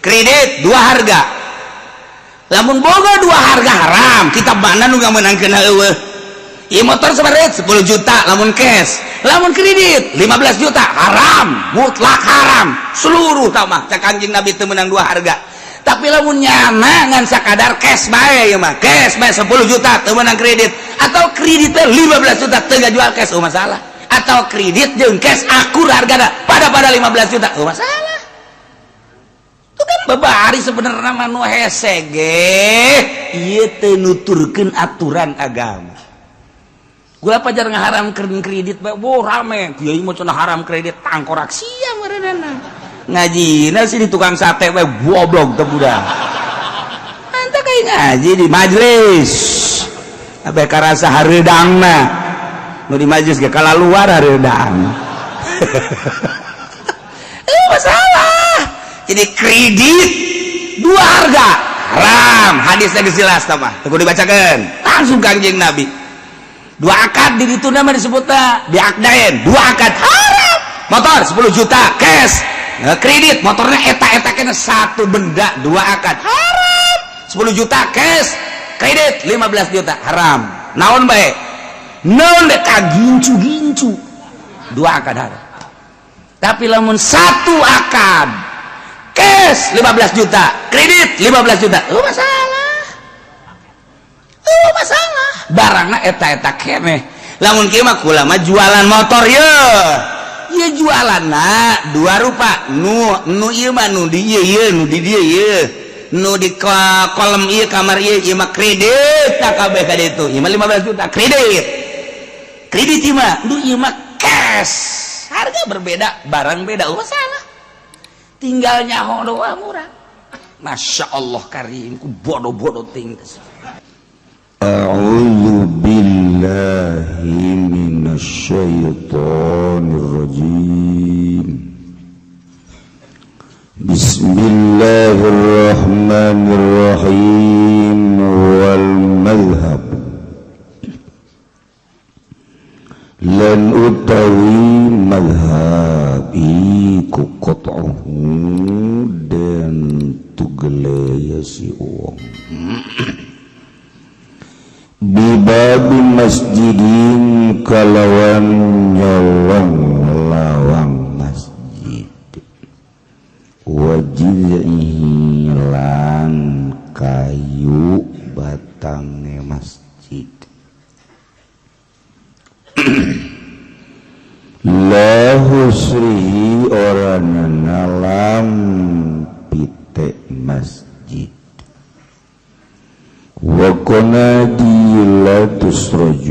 Kredit dua harga, lamun boga dua harga haram. Kita mana nu menangkeun eueuh. Ieu motor sebenarnya 10 juta lamun cash, lamun kredit 15 juta, haram, mutlak haram seluruh. Mah cek Kanjeng Nabi teu meunang dua harga. Tapi lamun nyana ngan sakadar cash bae, ieu mah cash bae 10 juta, teu meunang kredit, atau kreditnya 15 juta teu jual cash, oh masalah. Atau kredit jeung cash akur hargana pada pada 15 juta, oh masalah. Itu kan babari sebenarnya mah nu hese ge ieu teu nuturkeun aturan agama. Gua pajar ngaharamkeun kredit bae, wo rame kiai mah cenah haram kredit, tangkorak sia meureunana. Ngajina sih di tukang sate bae, goblok teu budak. Anta kayak ngaji di majelis abe karasa hareudangna nu di majelis ge kalaluar hareudang. Eh, masalah jadi kredit dua harga haram, hadisnya geus jelas tah mah, teu kudu dibacakeun langsung Kanjeng Nabi. Dua akad di ditu nama disebutna di akdain, dua akad haram. Motor 10 juta cash. Nah, kredit motornya eta-eta kena satu benda dua akad haram. 10 juta cash, kredit 15 juta haram. Naon bae, naon dek gincu gincu, dua akad haram. Tapi lamun satu akad cash 15 juta, kredit 15 juta, oh masalah, oh masalah, barangna eta-eta keneh. Lamun kieu mah kula mah jualan motor ye. Ieu jualanna dua rupa, nu nu ieu mah nu di ieu ieu, nu di dieu ieu, nu di kolom ieu kamar ieu, ieu mah kredit tak kabeh ka ditu. Ieu mah 15 juta kredit. Kredit ieu mah, nu ieu mah cash. Harga berbeda, barang beda, oh masalah. Tinggal nyaho doang murah. Masya Allah karim, ku bodoh-bodoh ting. أعوذ بالله من الشيطان الرجيم. بسم الله الرحمن الرحيم. والمذهب lan utawi madhab iku قطعه den tugele ya si wong بباب مسجد kalawan nyolong lawang masjid وجذعه lan kayu batange masjid لا حصره ora lampite masjid وقناديل تسرج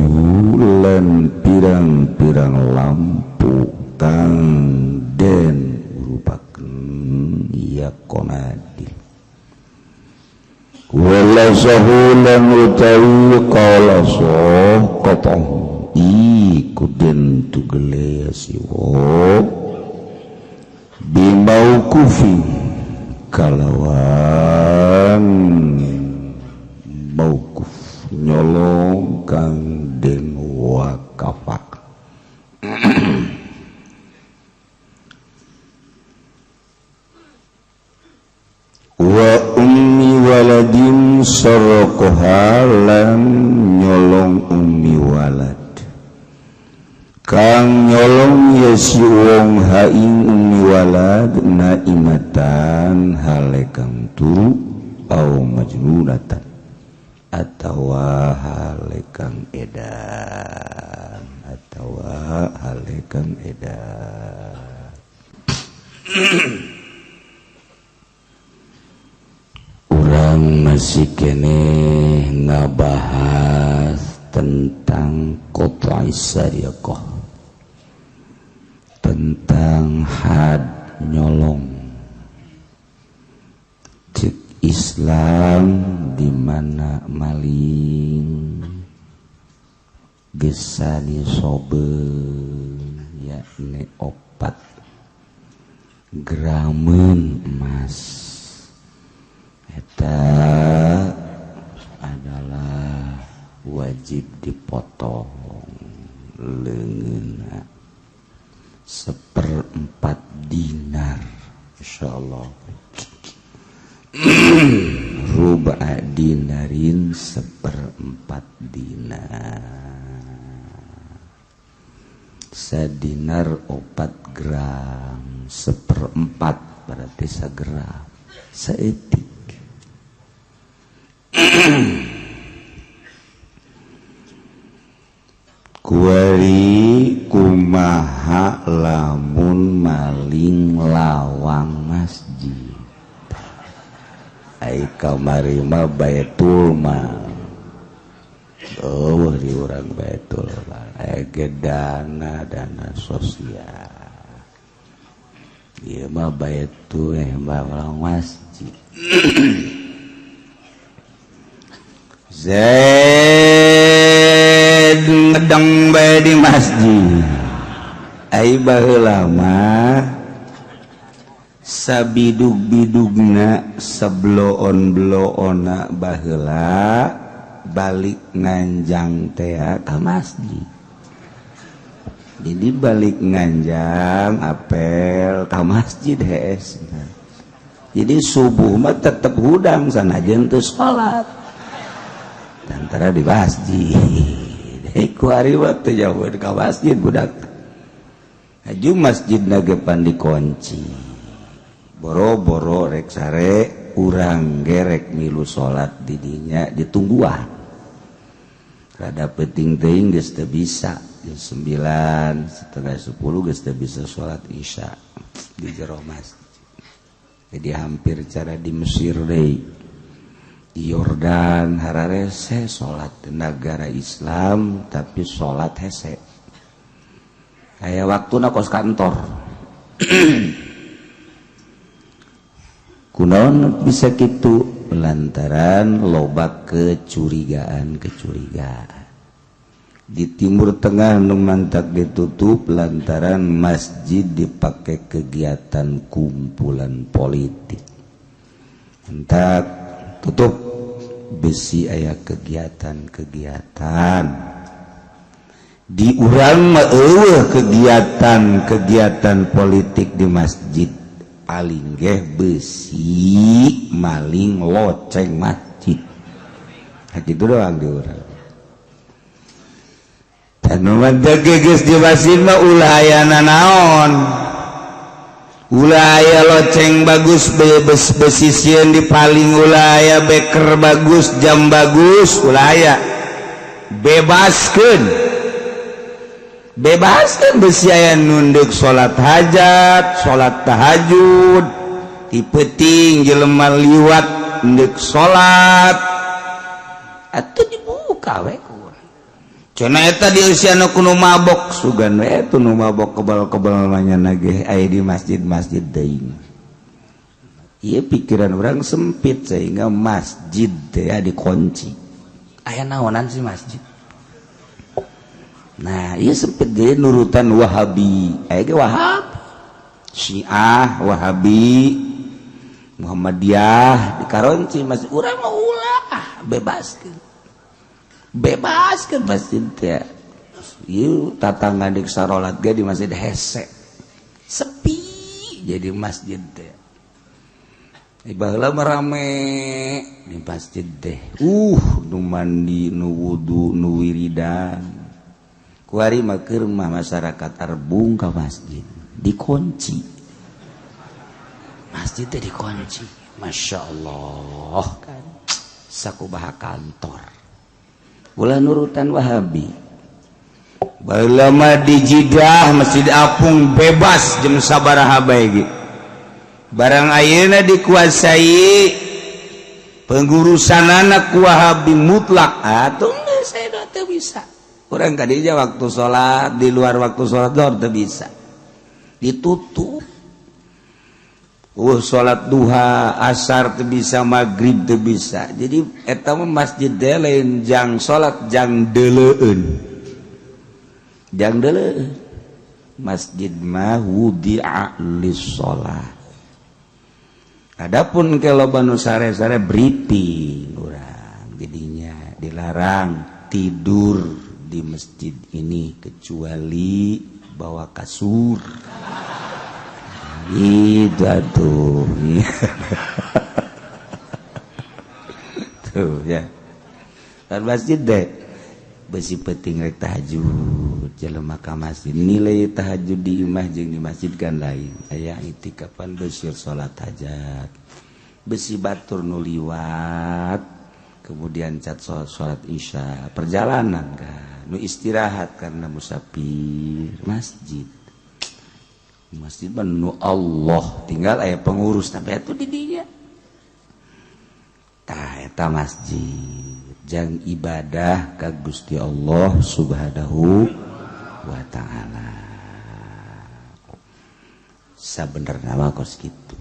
lan pirang-pirang lampu kang den urupakeun ya qanadil ولا lan utawi qalaso قطعه iku den tugele si wong بموقوف kalawan mauquf nyolong kang den wakafak. وأم ولد سرقها lan nyolong ummi walad kang nyolong ye si wong ها ing ummi walad نائمة hale kang turu أو مجنونة atawa hale kang edan, atawa hale kang edan. Urang masih keneh ngabahas tentang قطع السرقة, tentang had nyolong. Cek Islam di mana maling gesani sobe, yakni 4 gramen emas, eta adalah wajib dipotong leungeunna seperempat dinar. Insyaallah. Ruba dinarin, seperempat dinar. Sadinar 4 gram, seperempat berarti sagram saeutik. Kuari kumaha lamun maling lawang masjid? Ai kamari mah Baitul Mal. Oh, di urang Baitul Mal aya ge dana dana sosial. Ieu mah baitul eh mah lawang masjid. Zaid ngedeng bae di masjid. Ai baheula mah sabidug-bidugna, sebloon-bloonna, baheula balik nganjang tea ka masjid. Jadi balik nganjang apel ka masjid hees. Jadi subuh mah tetep hudang sanajan teu salat antara di masjid. Ku hari waktu jauh ka masjid budak. Aju masjid ge pan dikunci. Boro-boro rek sare, urang gerek milu salat didinya ditungguan. Rada penting teuing geus teu bisa. Jam 9, 9.30 geus teu bisa salat Isya di jero masjid. Jadi hampir cara di Mesir deui, di Yordan hararese salat, negara Islam tapi salat hese. Kayak waktuna kos kantor. Kunaon bisa gitu? Lantaran loba kecurigaan-kecurigaan. Di Timur Tengah nu mantak ditutup lantaran masjid dipakai kegiatan kumpulan politik. Entak tutup besi aya kegiatan-kegiatan. Di urang mah euweuh kegiatan-kegiatan politik di masjid, paling geh besi maling loceng masjid. Nah, gitu doang di urang. Anu geus di masjid mah ulah aya nanaon. Ulah aya loceng bagus bebes besi sieun dipaling, ulah aya beker bagus, jam bagus, ulah aya. Bebaskeun. Bebaskeun besi aya nunduk salat hajat, salat tahajud, ti peuting jelema liwat ndek salat. Atuh dibuka we ku. Cenah eta di usia nu kudu mabok, sugan we atuh nu mabok kebal-kebal manya ge aya di masjid-masjid deui. Ieu pikiran orang sempit sehingga masjid teh ya dikunci. Aya naonan sih masjid? Nah, ieu sempit jadi nurutan Wahabi. Aya ge Wahab, Syiah, Wahabi, Muhammadiyah dikaronci masjid. Urang mah ulah, bebaskeun. Bebaskeun masjid teh. Ieu tatangga dik sarolat ge di masjid hese. Sepi jadi masjid teh. Baheula mah rame di masjid teh. Nu mandi, nu wudu, nu wiridan. Kuari mah keur mah masyarakat arbung ka masjid, dikunci. Masjid teh dikunci. Masya Allah kan. Sakumaha kantor. Ulah nurutan Wahabi. Baheula mah di Jidah Masjid Apung bebas jam sabaraha bae ge. Barang ayeuna dikuasai pengurusan anak Wahabi mutlak atuh saya teu bisa. Urang kadinya waktu sholat di luar waktu sholat dor teu bisa. Ditutup. Salat duha, asar teu bisa, maghrib teu bisa. Jadi eta mah masjid teh lain jang salat, jang deuleueun. Jang deuleueun. Masjid mah wudi'a lis-shalah. Adapun kalau banu sare-sare briefing urang jadinya dilarang tidur di masjid ini kecuali bawa kasur. Gitu atuh. Ya kan masjid deh, besi penting rek tahajud jelema ka masjid. Nilai tahajud di imah jeung di masjid kan lain. Aya itikapan besir salat hajat, besi batur nu liwat kemudian cat salat isya perjalanan kan nu istirahat karena musafir. Masjid, masjid nu Allah, tinggal aya pengurus tapi itu di dinya. Tah eta masjid jang ibadah ka Gusti Allah Subhanahu wa ta'ala. Sabenerna mah kos kitu.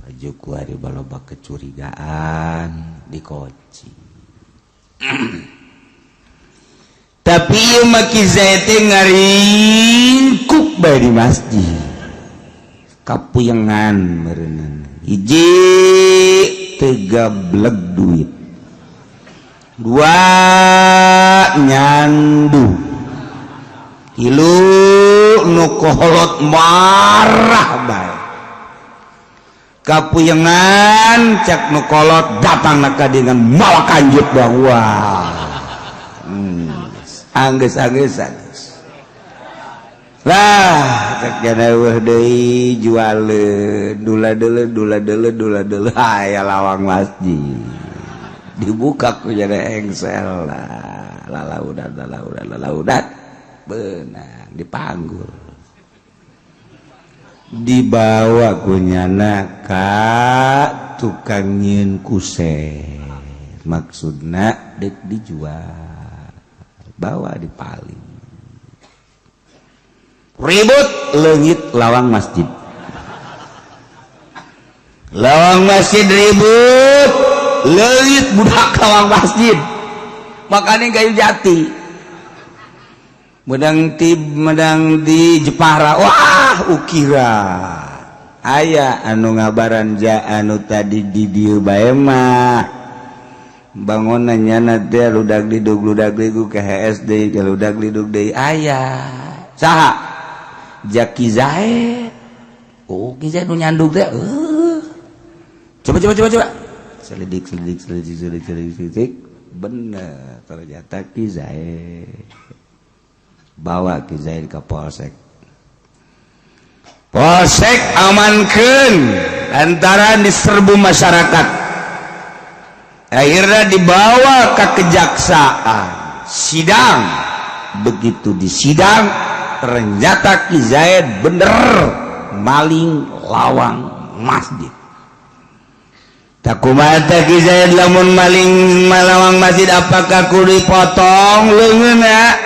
Aju kuari baloba kecurigaan dikunci. Tapi ieu mah Ki Zaid teh ngaringkuk bae di masjid. Kapuyengan meureunana. Hiji teu gableg duit, dua nyandu, tilu nu kolot marah bae. Kapuyengan cek nu kolot datang ka dengan mawa kanjut bang. Wah, anggeus anggeus anggeus lah cek jana eueuh deui jualeun dula deuleu dula deuleu dula deuleu aya lawang masjid dibuka ku jana engsel lah lalaudat lalaudat lalaudat beunang dipanggul dibawa ku nyana ka tukang nyieun kusen, maksudna dek dijual, bawa dipaling ribut leungit lawang masjid, lawang masjid ribut leungit budak lawang masjid. Makanya kayu jati medang ti medang di Jepara, wah ukiran aya anu ngabaran ja anu tadi di dieu bae mah bangunan nyana teh ludag lidug ludag lidug ke HSD ke ludag lidug deui aya saha Jaki Zaid. Oh, Ki Zaid nu nyandug teh. Coba coba coba coba selidik selidik selidik selidik selidik selidik, bener ternyata Ki Zaid. Bawa Ki Zaid ke polsek, polsek amankan lantaran diserbu masyarakat. Akhirnya dibawa ke kejaksaan, sidang. Begitu disidang ternyata Ki Zaid bener maling lawang masjid. Tak kumaha Ki Zaid lamun maling lawang masjid, apakah kudu dipotong leungeunna?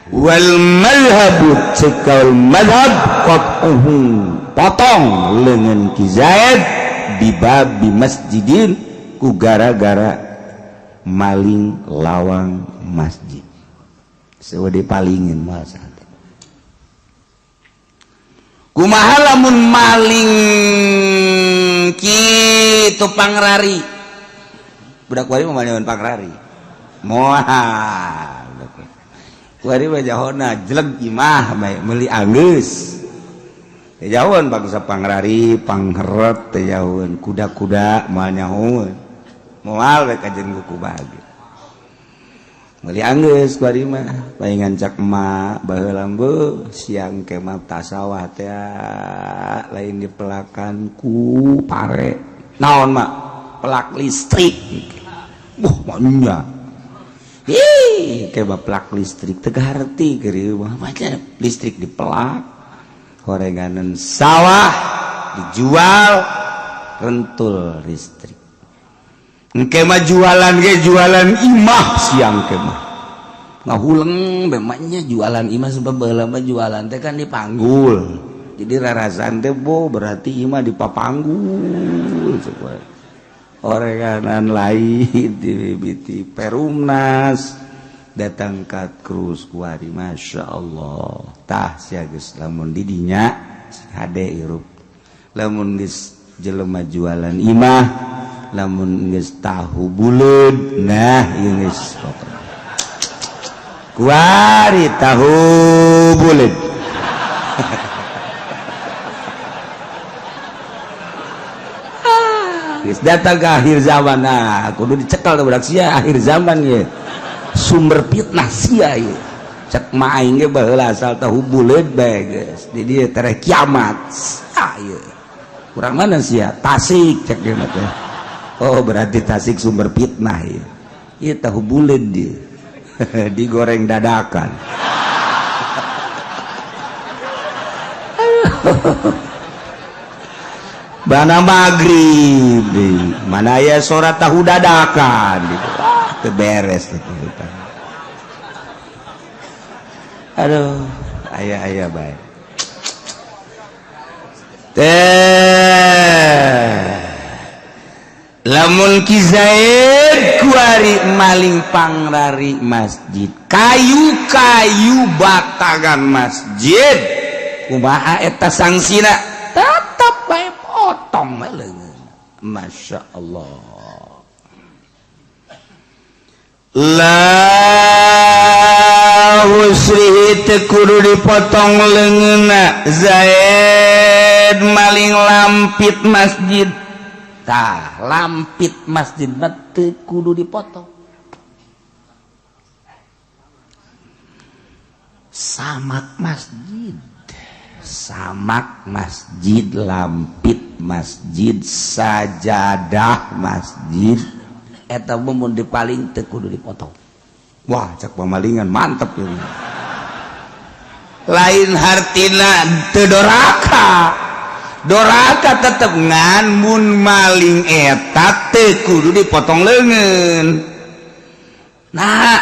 Wal madhabu, cekal madhab, qat'uhu, potong leungeun Ki Zaid di babi masjidin ku gara-gara maling lawang masjid. Sewa dipalingin masa kumaha lamun maling kitu pangrari? Budak kuari mah maling pangrari moal. Kuari mah jahona jelek imah bae meuli anggeus teh jauhan bangsa pangrari pangheret teh jauhan kuda-kuda moal nyahoeun moal we kajen kuku bagi meuli anggeus. Kuari mah palingan cak emak baheula beuh siang ke mah tasawah teh lain dipelakan ku pare. Naon mak? Pelak listrik. Wah, maunya. Ih, kayak pelak listrik teu harti keur mah, listrik dipelak, horenganan sawah dijual rentul listrik. Engke mah jualan ge jualan imah siang ke mah ngahuleng memangnya jualan imah, sebab baheula mah jualan teh kan dipanggul, jadi rarasan teh bo berarti imah dipapanggul. Orenganan lain di biti Perumnas datang ka krus kuari. Masya Allah, tah sia geus lamun didinya hade hirup lamun geus jelema jualan imah, lamun geus tahu buleud. Nah, ieu geus kuari tahu buleud. Geus datang ke akhir zaman. Nah, kudu dicekal budak sia akhir zaman ye. Sumber fitnah sia ye. Cek ma aing ge baheula asal tahu buleud bae geus. Di dieu tereh kiamat. Ah ieu. Kurang mana sia? Tasik cek dia mah teh. Oh, berarti Tasik sumber fitnah ye. Ieu tahu buleud dia. Digoreng dadakan. Bana maghrib di mana ya surat tahu dadakan gitu. Ah, teu beres gitu. Aduh, aya-aya bae. Teh lamun Ki Zaid kuari maling pangrari masjid, kayu-kayu batangan masjid, kumaha eta sangsina? Tetap bae potong leungeun. Masya Allah. La husrihi teu kudu dipotong leungeunna Zaid maling lampit masjid. Tah, lampit masjid mah teu kudu dipotong. Samak masjid, samak masjid, lampit masjid, sajadah masjid eta mun dipaling teu kudu dipotong. Wah, cak pamalingan mantep ieu. Lain hartina teu doraka. Doraka tetep ngan mun maling eta teu kudu dipotong leungeun. Nah,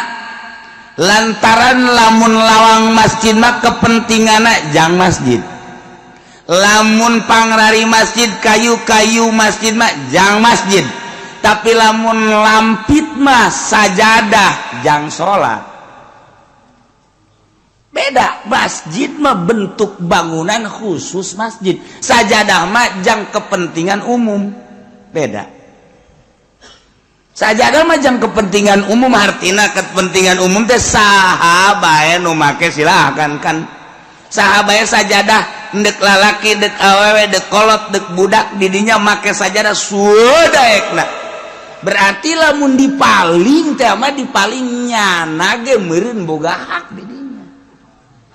lantaran lamun lawang masjid mah kepentinganna jang masjid. Lamun pangrari masjid, kayu-kayu masjid mah jang masjid. Tapi lamun lampit mah sajadah jang salat. Beda, masjid mah bentuk bangunan khusus masjid, sajadah mah jang kepentingan umum. Beda. Sajadah mah jang kepentingan umum, artina kepentingan umum teh saha bae nu make silahkan kan. Saha bae sajadah, ndek lalaki, ndek awewe, ndek kolot, ndek budak, didinya make sajadah sudah ekna. Berarti lamun dipaling teh mah dipaling nyana ge meureun boga hak didinya.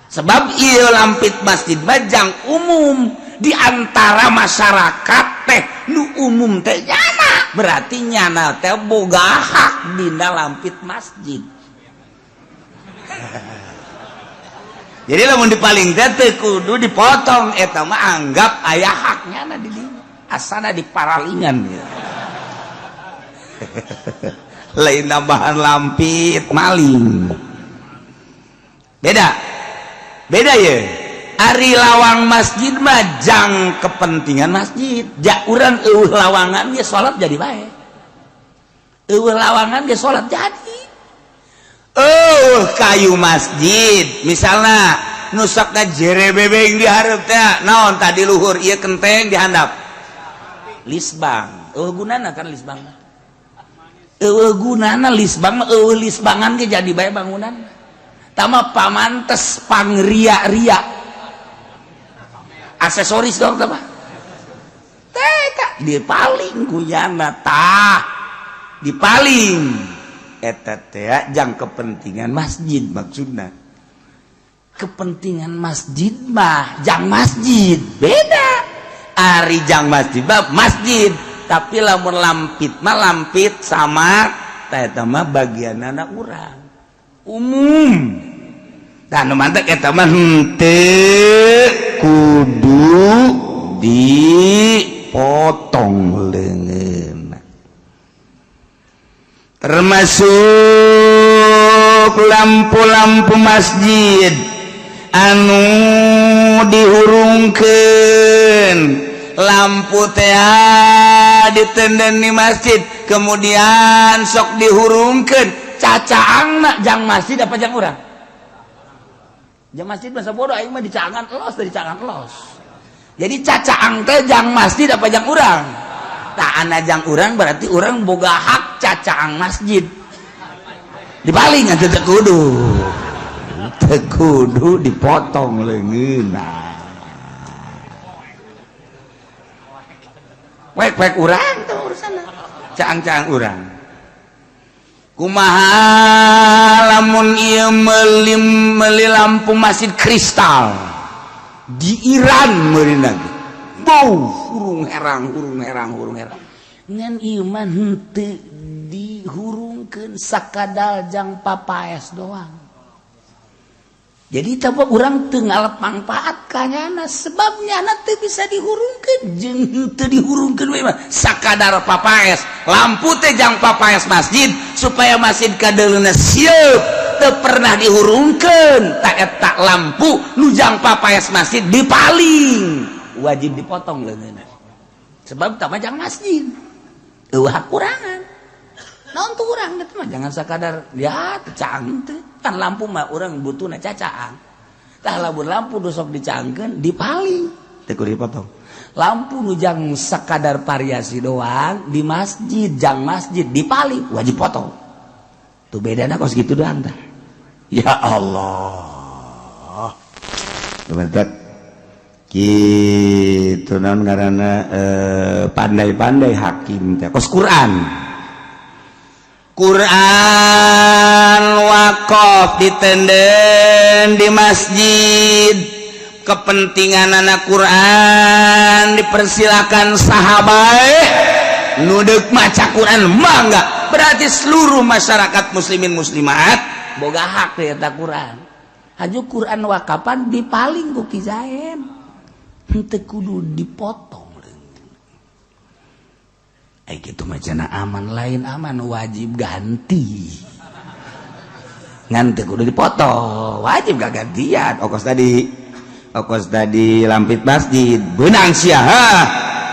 Sebab ieu lampit masjid mah jang umum di antara masyarakat teh nu umum teh nyana, berarti nyana teh boga hak dina lampit masjid. Jadi lamun dipaling teh teu kudu dipotong, eta mah anggap aya hak nyana di dinya, asana di paralingan ya. Lain nambahan lampit maling. Beda. Beda ya. Ari lawang masjid mah jang kepentingan masjid. Ja urang eueuh lawangan ge salat jadi bae. Eueuh lawangan ge salat jadi. Eueuh kayu masjid misalna nu sok jere bebeng di hareup teh naon tadi luhur ieu kenteng di handap. Lisbang. Eueuh gunana kan lisbang mah. Eueuh gunana lisbang mah, eueuh lisbangan ge jadi bae bangunan. Tama pamantes pangria-ria aksesoris dong tama teh dipaling kunyana tah dipaling eta teh jang kepentingan masjid. Maksudna kepentingan masjid mah jang masjid beda. Ari jang masjid mah masjid, tapi lamun lampit mah lampit sama teh eta mah bagianana urang umum. Dan mantak eta mah henteu kudu dipotong leungeun. Termasuk lampu-lampu masjid anu dihurungkeun, lampu teh ditenden di masjid kemudian sok dihurungkeun, cacaang nak jang masjid apa jang urang? Jang masjid masa bodoh aing mah dicaangan los dari caangan los. Jadi cacaang teh jang masjid apa jang urang? Tak ana jang urang berarti urang boga hak cacaang masjid. Dipaling atuh teu kudu. Teu kudu dipotong leungeunna. Wek-wek urang tuh. urusan caang-caang urang. Kumaha lamun ieu meuli lampu masjid kristal di Iran meurina ge. Bau hurung herang hurung herang hurung herang. Ngan ieu mah henteu dihurungkeun, sakadar jang papaes doang. Jadi tanpa urang teu ngalap manfaat kanyana, sebab nyana teu bisa dihurungkeun, jeung teu dihurungkeun we mah sakadar papaes. Lampu teh jang papaes masjid supaya masjid kadeuleuna sieup, teu pernah dihurungkeun. Tak eta lampu nu jang papaes masjid dipaling, wajib dipotong leungeunna, sebab tah mah jang masjid, eueuh kurangan naon tuh urang. Eta mah jangan sakadar ya caang teh kan, lampu mah urang butuhna cacaang. Tah, lamun lampu nu sok dicaangkeun dipaling, teu kudu dipotong. Lampu nu jang sakadar variasi doang di masjid, jang masjid, dipaling, wajib potong. Tuh, bedana kos gitu doang tah. Ya Allah. Mantap. Gitu naon ngaranna, pandai-pandai hakim teh kos Quran. Quran wakaf ditenden di masjid, kepentingan anak Quran dipersilakan, sahabat nu deuk maca Quran mangga. Berarti seluruh masyarakat muslimin muslimat boga hak di eta Quran. Haju Quran wakapan dipaling ku Ki Zain, henteu kudu dipotong. Eh, gitu macana aman, lain aman, wajib ganti. Ngan teu kudu dipotong, wajib gak gantian. Okos tadi lampit masjid benang sia, ha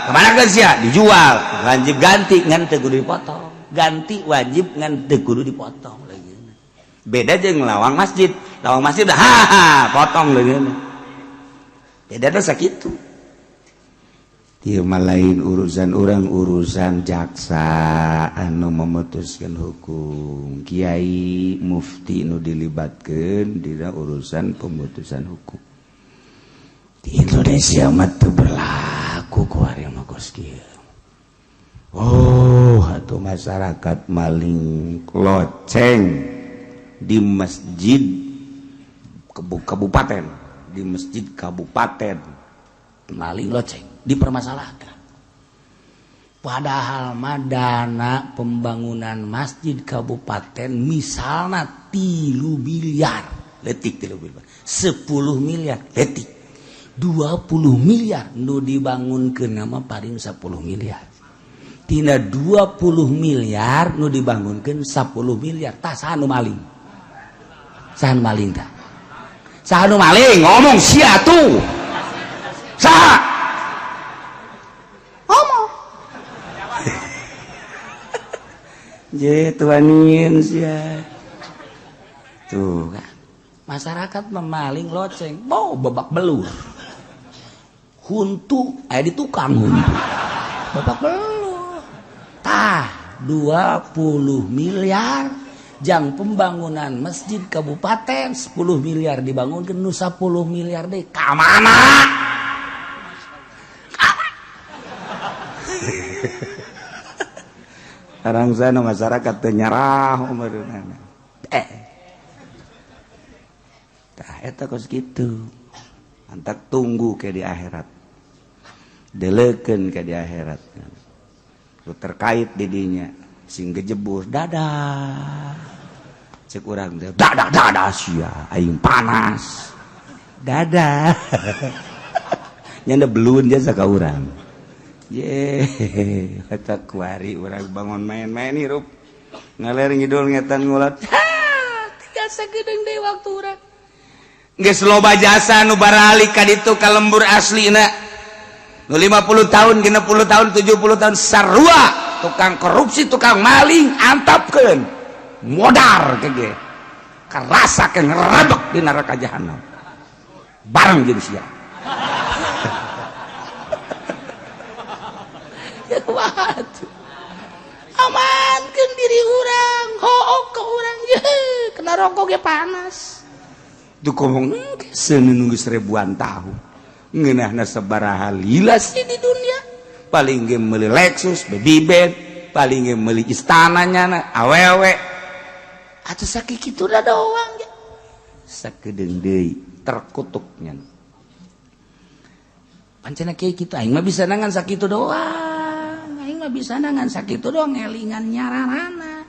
kemana kan sia dijual, wajib ganti, ngan teu kudu dipotong. Ganti wajib, ngan teu kudu dipotong lagi. Beda jeung lawang masjid. Lawang masjid udah, ha, potong lagi. Beda dah sakitu. Ieu mah lain urusan orang, urusan jaksa anu memutuskan hukum, kiai mufti nu dilibatkan dina urusan pemutusan hukum. Di Indonesia mah teu berlaku kuari mah kos kieu. Oh, atau masyarakat maling loceng di masjid kabupaten, di masjid kabupaten. Maling loceng dipermasalahkan, padahal mah dana pembangunan masjid kabupaten misalnya 3 miliar letik, 3 miliar, 10 miliar letik, 20 miliar, nu dibangunkeun nama paling 10 miliar. Tina 20 miliar nu dibangunkan 10 miliar. Tah, saha nu maling? Saha nu maling? Tah, saha nu maling? Ngomong sia tuh, saha ngomong? Je tuanin sia Tuh kan, masyarakat memaling loceng mau babak belur, huntu aya di tukang huntu, babak belur. Tah, 20 miliar jang pembangunan masjid kabupaten, 10 miliar dibangunkan, nu 10 miliar deh ka mana? Kamana? Sekarang sana masyarakat teu nyarah umurna. Eh. Tah, eta kos kitu. Antak tunggu ke di akhirat. Deleukeun ke di akhirat. Lu terkait didinya sing gejebur dadah. Cek urang teh dadah dadah sia, aing panas. Dadah. Nyanda belun jasa ka urang. Ye, kata kuari urang bangun main-main hirup. Ngaler ngidul ngetan ngulot. Tinggal sagedeung deui waktu urang. Geus loba jasa nu baralik ka ditu ka lembur aslina. Nu 50 tahun, 60 tahun, 70 tahun sarua tukang korupsi, tukang maling, antapkeun. Modar kege. Karasa ke ngerebek di neraka jahanam. Bareng jeung sia. Ya kumaha tuh? Amankeun diri urang, hook ke urang ye, kena rokok ge panas. Tuh ngomong seun nunggu seribuan tahun. Ngeunahna sabaraha lila sih di dunia. Paling ge meuli Lexus, baby bed, paling ge meuli istana nyana, awewe. Atuh sakitu da doang ge. Sakedeung deui terkutuk nyana. Pancena kieu kitu aing mah bisa nangan sakitu doang. Aing mah bisa nangan sakitu doang elingan nyararana.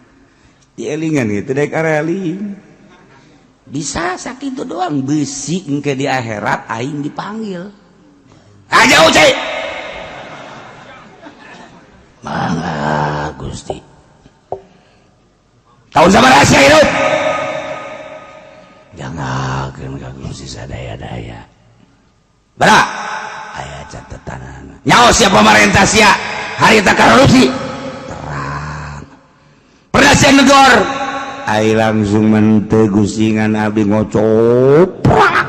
Dielingan gitu dek areling. Bisa sakitu doang besi engke di akhirat aing dipanggil. Aja ucai. Mangga Gusti. Tahun sabaraha sia hidup? Jangan ka Gusti sadaya-daya. Bara aya catetanana. Nyaho sia pamarentah sia harita korupsi. Terang. Pernah sia negor. Ai langsung mente gusingan abdi ngocoprak.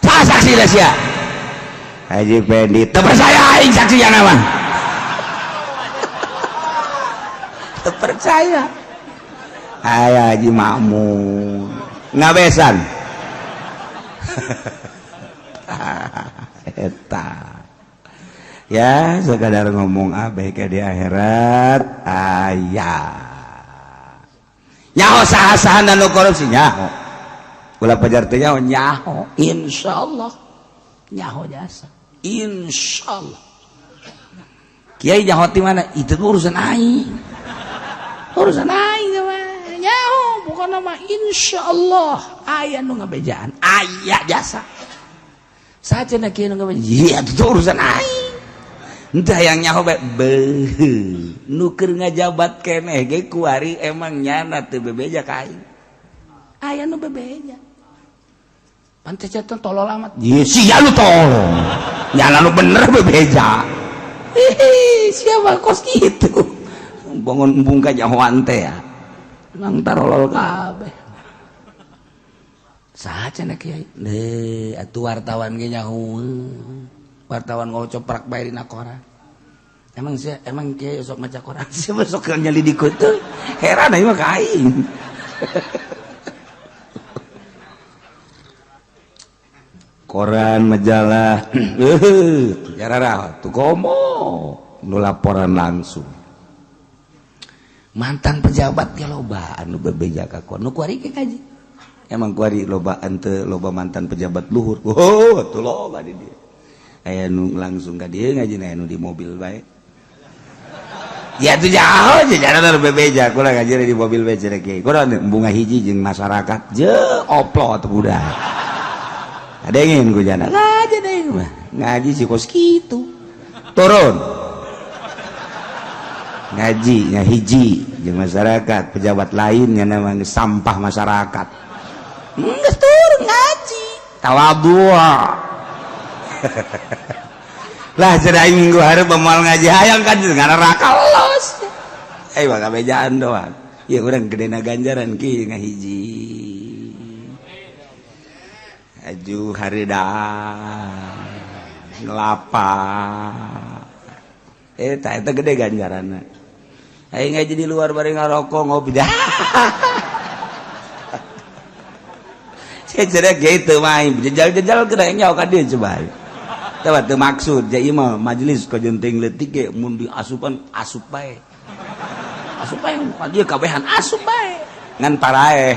Saha saksi dah sia? Haji Pendi, teu percaya aing saksi yang mah. Teu percaya. Aya Haji Makmun ngabesan. Eta. Ya sekadar ngomong abeh ke di akhirat aya. Nyaho saha-saha nu korupsi nyaho. Ulah pajar teh nyaho nyaho insyaallah. Nyaho jasa. Insyaallah. Kiai nyaho ti mana? Itu urusan aing. Urusan aing mah. Nyaho pokona mah insyaallah aya nu ngabejaan, aya jasa. Saha cenah kieu nu ngabejaan? Iya itu urusan aing. Entah yang nyaho bae beuh nu keur ngajabat keneh ge kuari emang nyana teu bebeja ka aing. Aya nu bebeja. Pantes teh tolol amat. Ye sia lu tolol. Nyana nu bener bebeja. Hihi siapa kos kitu. Bangun embung ka nyahoan teh ya. Nang tarolol kabeh. Saha cenah kiai? Deuh atuh wartawan ge nyaho. Wartawan ngocoprak bae dina koran. Emang sih, emang kiai sok maca koran sih sok nyelidik teu. Heran aing mah ka aing. Koran majalah jararah tuh komo nu laporan langsung. Mantan pejabat ge loba anu bebeja ka koran nu kuari ge kaji. Emang kuari loba ente loba mantan pejabat luhur. Oh, tuh loba di dieu. Aya nu langsung ka dieu ngaji aya nu di mobil bae. Ya tuh jauh jajaran bebeja kurang ngaji di mobil bae cenah kiai. Kurang bunga hiji jeung masyarakat je oplo atuh budak. Adengin ku jana ngaji deh mah. Ngaji si kos kitu. Turun. Ngaji nya hiji jeung masyarakat, pejabat lain nya namanya sampah masyarakat. Geus turun ngaji. Tawadhu. Lah cerai minggu hari pemal ngaji hayang kan ngaraka los. Eh bakal bejaan doang. Ya urang gedena ganjaran ki ngahiji. Aju hareudang ngelapa. Tah eta gede ganjaranna. Aing ngaji di luar bari ngarokok ngopi dah. Saya cerek gitu main jejal-jejal kena nyawa ka dieu coba. Tah teu maksud ja ieu mah majelis kajenting leutik ge mun diasupan asup bae. Asup bae ka dieu kabehan asup bae. Ngan paraeh.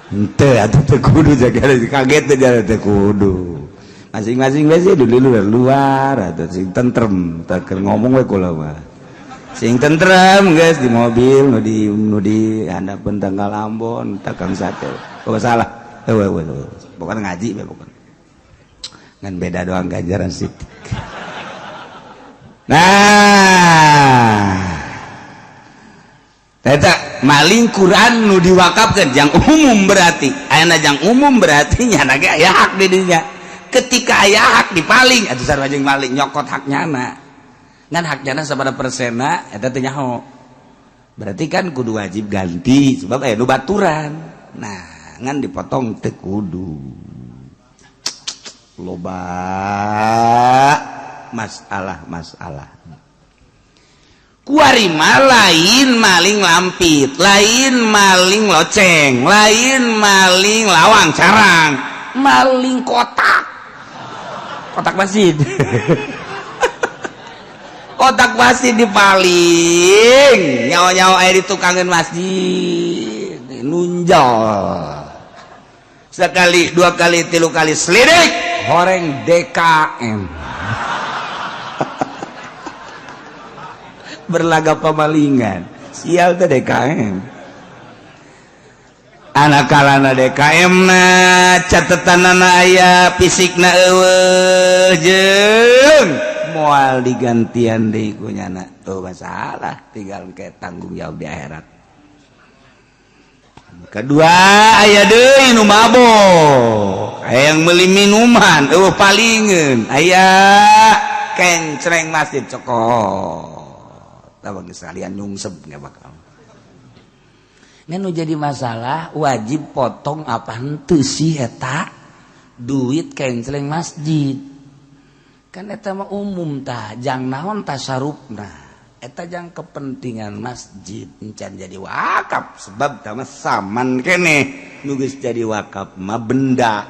Henteu atuh teu kudu jaga kaget teh jaga teu kudu. Masing-masing bae sih di luar atuh sing tentrem teu keur ngomong we kula mah. Sing tentrem guys di mobil nu di handapeun tanggal Ambon takang sate. Oh salah. Heueuh heueuh. Bukan ngaji we bukan. Ngan beda doang ganjaran sitik. Nah, eta maling Quran nu diwakafkeun jang umum berarti. Ayeuna jang umum berarti nyana ge aya hak di dinya. Ketika aya hak dipaling atuh sarua jeung maling nyokot hak nyana. Ngan hak nyana sabaraha persenna eta teh nyaho. Berarti kan kudu wajib ganti sebab aya nu baturan. Nah, ngan dipotong teu kudu. Loba masalah-masalah. Kuari mah lain maling lampit, lain maling loceng, lain maling lawang carang, maling kotak, kotak masjid. Kotak masjid dipaling, nyawa-nyawa aya di tukangan masjid nunjol sekali, dua kali, tilu kali, selidik horeng DKM berlaga pemalingan. Sial teh DKM, anak kalana DKM na catetanana aya, fisikna eueuh, jeung moal digantian deui ku nyana. Oh, masalah tinggal ke tanggung jawab di akhirat. Kedua, aya deui nu mabok, aya yang meuli minuman eueuh palingeun, aya kencreng masjid cokot. Bagi sekalian nyungsep nggak bakal. Ngan jadi masalah wajib potong apa henteu sih eta duit kencleng masjid? Kan eta mah umum tah, jang naon tasarufna eta? Jang kepentingan masjid, encan jadi wakaf, sebab tah mah saman keneh. Nu geus jadi wakaf mah benda,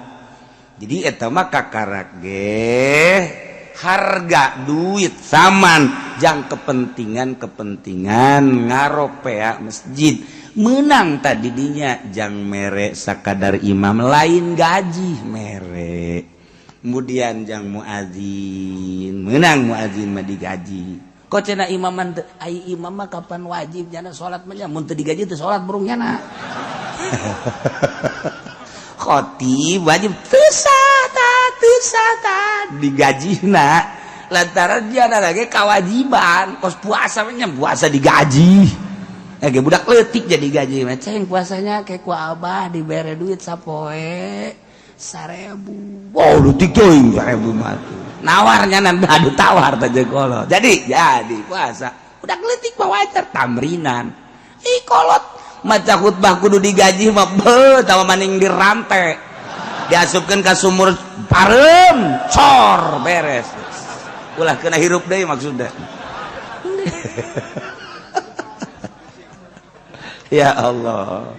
jadi eta mah kakarak ge harga duit saman jang kepentingan-kepentingan ngaropea masjid menang tadi dinya jang mere sakadar imam, lain gaji mere. Kemudian jang muazin menang, muazin mah digaji kok. Cenah imaman teu ai imam mah kapan wajib jana salat mah, mun teu digaji teu salat burung nyana. Khotib wajib teu sah tah, teu sah tah digajina, lantaran dia ada lagi kewajiban kos puasa mah nya, puasa digaji. Eh, budak leutik jadi gaji mah, ceng puasanya kayak ku abah dibere duit sapoe 1000. Wow, leutik teuing 1000 mah tuh nawarnya nan adu tawar teh kolot jadi puasa. Budak leutik mah wajar tamrinan. Ih, kolot maca khutbah kudu digaji mah, beuh, tawa maning dirantai, diasupkeun ka sumur pareum, cor, beres, ulah kena hirup deui maksudnya. Ya Allah,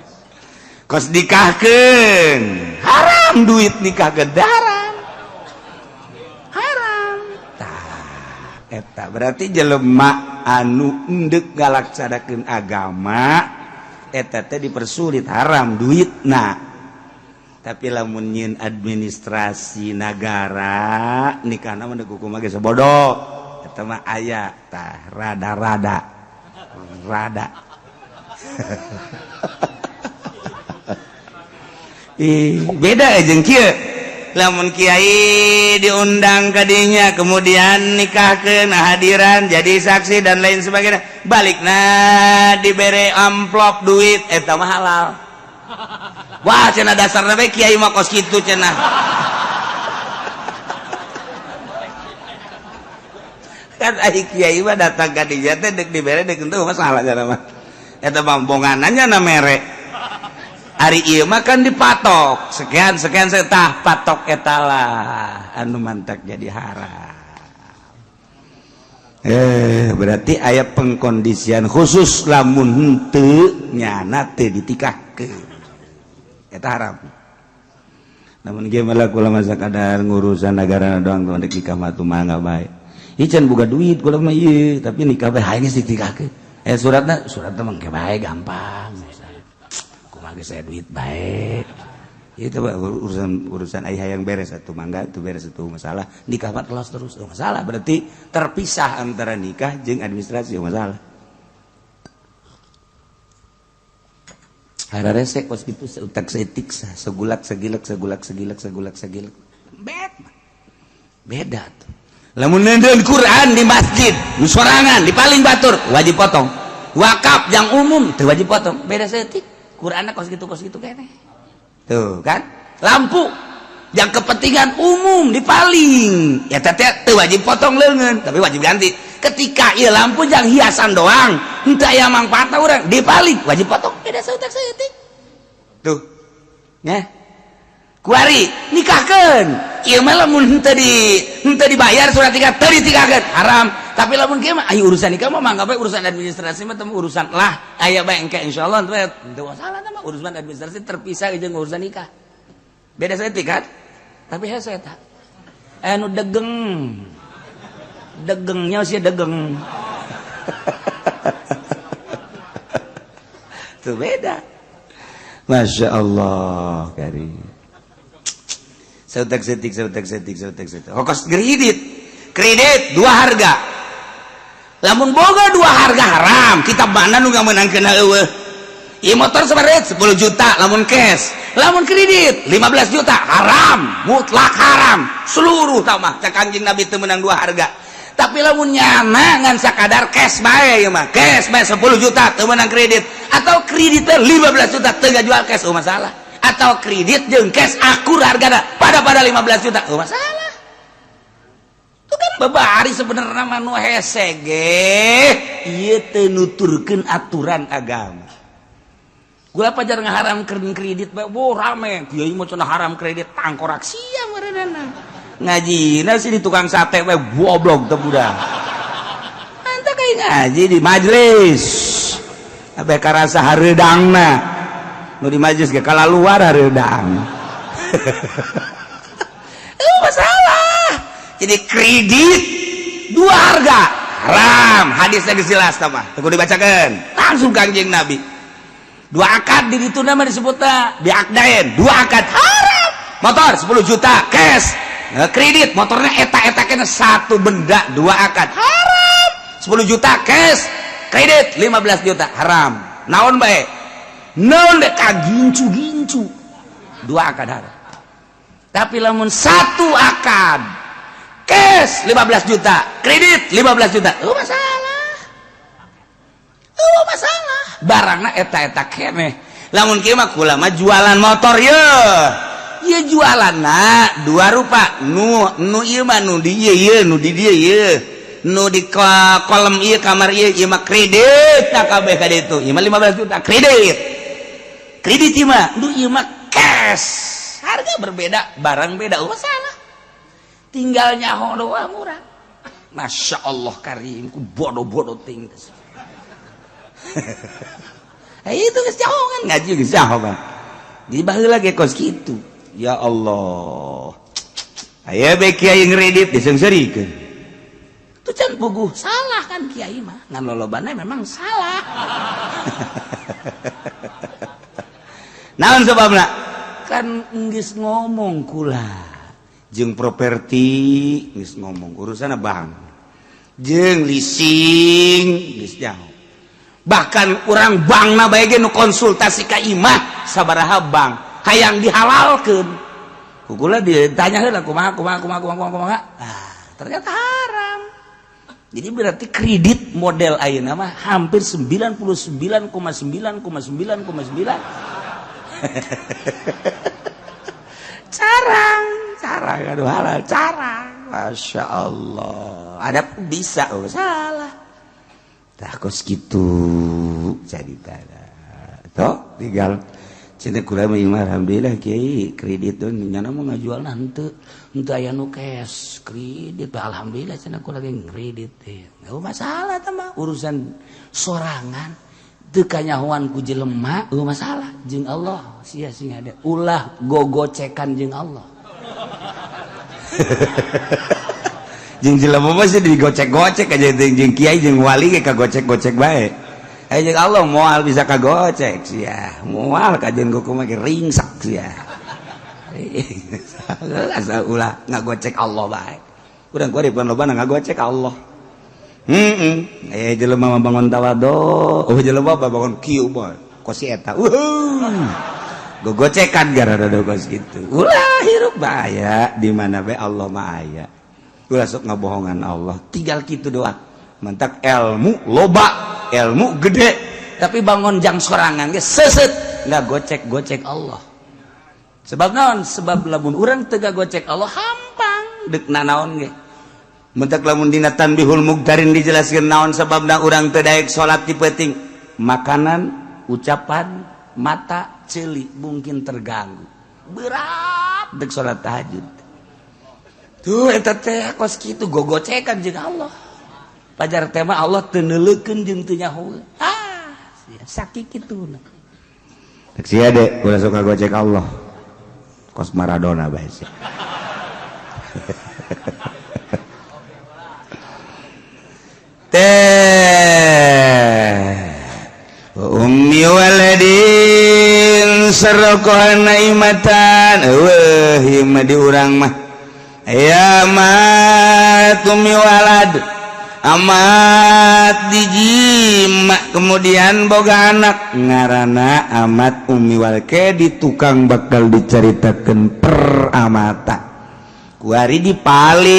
kos nikahkeun haram, duit nikah ke haram, haram. Tah eta berarti jelema anu endek ngalaksanakeun agama eta teh dipersulit, haram duitna. Tapi lamun nyieun administrasi nagara nikahna mah hukum ge sebodoh, eta mah aya tah rada-rada rada. Ih, beda jeung kieu. Lamun kiai diundang ka dinya, kemudian nikahkeun, hadiran jadi saksi dan lain sebagainya, balikna dibere amplop duit, eta mah halal. Wah, cenah dasarna bae kiai mah kos kitu cenah. Kan ai kiai mah datang ka dinya teh deuk dibere deuk henteu masalah cenah mah. Eta mah bonganannya na mere. Ari ieu mah kan dipatok sekian sekian setah, patok eta lah anu mantak jadi haram. Berarti aya pengkondisian khusus, lamun henteu nyana teu ditikahkeun eta haram. Namun ge malah kula masa kadar ngurusan negara doang tuh, nikah mah tuh mangga bae. Ieu can boga duit kula mah ieu, tapi nikah bae hayang geus ditikahkeun. Suratna, suratna mah ge bae gampang. Kumaha geus saya duit bae. Itu urusan urusan ayah yang beres satu mangga itu beres, itu masalah nikah mah terus terus masalah, berarti terpisah antara nikah jeung administrasi masalah. Hara resek kos gitu, seutak seetik segulak segilek segulak segilek segulak segilek bed beda tuh. Lamun nenden Quran di masjid nu sorangan di paling batur wajib potong, wakaf yang umum teu wajib potong, beda seetik. Quranna kos gitu kene tuh kan. Lampu yang kepentingan umum di paling ya teh teu wajib potong leungeun, tapi wajib ganti. Ketika ieu lampu jang hiasan doang, henteu aya mangfaatna urang, di paling wajib potong, beda saeutik saeutik tuh nya. Kuari nikahkeun ieu mah lamun henteu di henteu dibayar surat nikah teu ditikahkeun haram. Tapi lamun kieu mah aya urusan nikah mah mangga bae, urusan administrasi mah teu urusan lah, aya bae engke insyaallah teu masalah mah. Urusan administrasi terpisah jeung urusan nikah. Beda saeutik kan? Tapi hese eta. Anu degeng. Degengnya sih degeng. Itu beda. Masya Allah karim. Sautak setik sautak setik sautak setik. Hokos kredit. Kredit dua harga. Lamun boga dua harga haram, kita mana nu ngamenangkeun eueuh. Ieu motor sabaraha? 10 juta lamun cash. Lamun kredit 15 juta haram, mutlak haram. Seluruh tamah cak Kanjeng Nabi teu meunang dua harga. Tapi lamun nyana ngan sakadar cash bae ieu mah. Cash bae 10 juta teu meunang kredit, atau kredit teh 15 juta teu ngajual cash, oh masalah. Atau kredit jeung cash akur hargana pada 15 juta, oh masalah. Itu kan babari sebenarnya mah nu hese ge ieu teu nuturkeun aturan agama. Gua pajar ngaharamkeun kredit bae, wo rame. Kiai mah cenah haram kredit, tangkorak sia meureunana. Ngajina sih di tukang sate bae goblok teu budak. Anta kayak ngaji di majelis. Abe karasa hareudangna. Nu di majelis ge kalaluar hareudang. Masalah. Jadi kredit dua harga haram, hadisnya geus jelas tah mah. Teu kudu dibacakeun. Langsung Kanjeng Nabi. Dua akad di ditu nama disebutna bi akdain, dua akad haram. Motor 10 juta cash. Nah, kredit motornya eta-eta kena satu benda dua akad haram. 10 juta cash, kredit 15 juta haram. Naon bae? Naon dek kagincu-gincu. Dua akad haram. Tapi lamun satu akad cash 15 juta, kredit 15 juta, oh masalah. Oh masalah. Barangna eta-eta keneh. Lamun kieu mah kula mah jualan motor ye. Ieu jualanna dua rupa. Nu nu ieu mah nu di ieu ieu, nu di dieu ieu. Nu di kolom ieu kamar ieu ieu mah kredit tak kabeh ka ditu. Ieu mah 15 juta kredit. Kredit ieu mah, nu ieu mah cash. Harga berbeda, barang beda, oh masalah. Tinggal nyaho doang murah. Masya Allah karim, ku bodoh-bodoh ting. Itu geus nyaho kan ngaji geus nyaho kan. Di baheula ge kos kitu. Ya Allah. Aya bae kiai ngredit diseungseurikeun. Itu can puguh salah kan kiai mah. Ngan lolobana memang salah. Naon sebabna? Kan geus ngomong kula. Jeung properti geus ngomong urusanna bank. Jeung leasing geus nyaho. Bahkan urang bankna bae ge nu konsultasi ka imah sabaraha bank hayang dihalalkeun. Ku kula ditanya heula kumaha kumaha kumaha kumaha kumaha. Ah, ternyata haram. Jadi berarti kredit model ayeuna mah hampir 99,9,9,9. Carang, carang aduh halal, carang. Masya Allah. Ada bisa, oh salah. Tah kos kitu jadi tada. Toh tinggal cinta kula mah alhamdulillah kiai kredit tuh nyana mau ngajual henteu henteu aya nu cash kredit alhamdulillah cenah kula ge kredit teh. Enggak masalah tah mah urusan sorangan teu kanyahoan ku jelema eueuh masalah jeung Allah sia sing ada ulah gogocekan jeung Allah. Jeung jelema mah sih digocek-gocek aja jeung kiai jeung wali ge kagocek-gocek bae. Eh jeung Allah moal bisa kagocek sia. Moal kajeun kumaha ge ringsak sia. Asal ulah ngagocek Allah bae. Urang kuari pan loba ngagocek Allah. Heeh. Eh jelema mah bangun tawadu, oh jelema mah bangun kieu bae. Kos si eta. Gogocekan gara-gara kos kitu. Ulah hirup bahaya di mana bae Allah mah aya. Ulah sok ngabohongan Allah. Tinggal kitu doang. Mentak ilmu loba, ilmu gede, tapi bangun jang sorangan ge seset nggak gocek-gocek Allah. Sebab naon? Sebab lamun urang teu gocek Allah hampang deuk nanaon ge. Mentak lamun dina Tanbihul Mugtarin dijelaskeun naon sebabna urang teu daek salat di peuting. Makanan, ucapan, mata, ceuli mungkin terganggu. Berat dek salat tahajud. Tuh eta teh kos kitu gogocekan jeung Allah. Pajar tema Allah teu neuleukeun jeung teu nyaho. Ah, sakit kitu. Cek sia de, ulah suka gocek Allah. Kos Maradona bae sia. Teh ummi waladin saraqan naimatan eueuh ieu mah di urang mah ya mat ummi walad amat dijima kemudian boga anak ngaranna amat ummi walad ke di tukang bakal dicaritakeun per amata kuari dipaling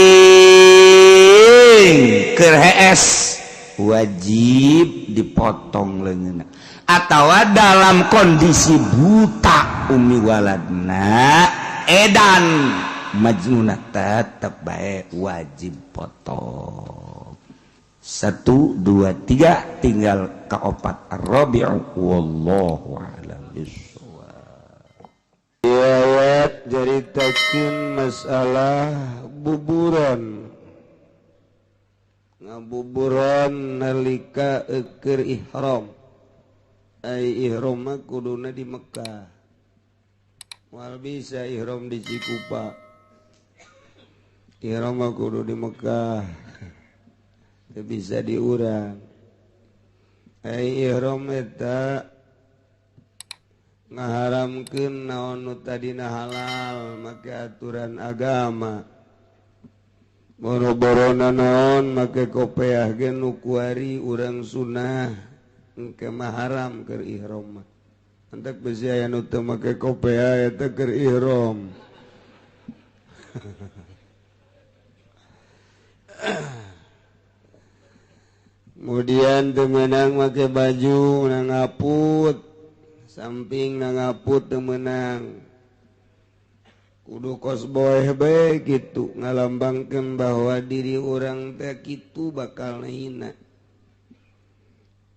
keur hees wajib dipotong leungeunna atawa dalam kondisi buta ummi waladna edan majnuna tetep bae wajib potong. 1 2 3 tinggal keopat rabi'u wallahu a'lam bissawab. Ayat caritakeun masalah buburon, ngabuburon nalika keur ihram. Ai ihram mah kuduna di Mekah, moal bisa ihram di Cikupa. Ihram mah kudu di Mekah, teu bisa diurang. Ai ihram eta ngaharamkeun naon nu tadina halal make aturan agama. Boro-borona naon make kopeah ge nu kuari urang sunah engke mah haram keur ihram mah. Antek besi aya nu teu make kopeah eta keur ihram. Kemudian teu meunang make baju na ngaput, samping na ngaput teu meunang. Kudu kos boeh bae kitu ngalambangkeun bahwa diri urang teh kitu bakal hina.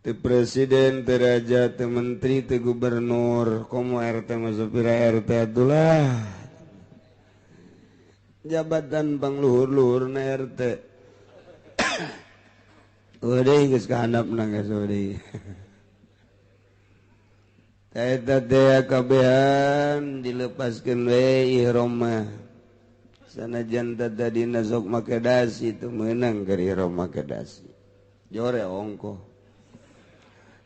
Teu presiden, teu raja, teu menteri, teu gubernur, komo RT mah sapira RT atulah. Jabatan pangluhur-luhurna RT. Udah geus kahandapna geus udah. Eta teh kabehan dilepaskeun we ihram mah. Sanajan tadina sok make dasi teu meunang keur ihram make dasi. Jore ongkoh.